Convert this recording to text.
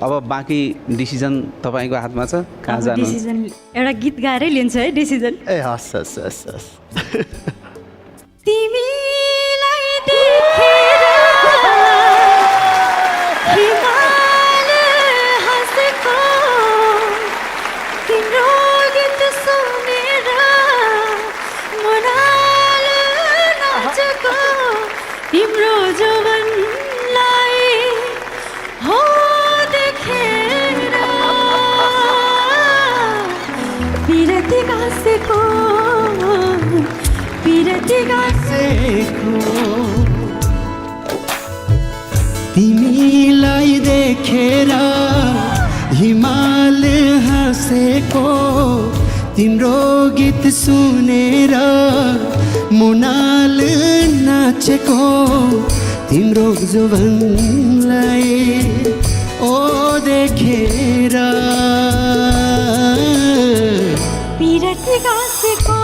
अब बाँकी डिसिजन तपाईँको हातमा छ कहाँ जानु डिसिजन एउटा गीत गाएरै लिन्छ है डिसिजन ए हस् हस् हस् हस् तिमीलाई देखेर हिमाल हाँसेको तिम्रो गीत सुनेर मनाल नाचेको तिम्रो जवनलाई हो देखेर पिरती गाँसेको पिरती गाँसेको तिमीलाई देखेर हिमाल हाँसेको तिम्रो गीत सुनेर मुनाल नाचेको तिम्रो जुवनलाई ओ देखेर पिरती गाँसेको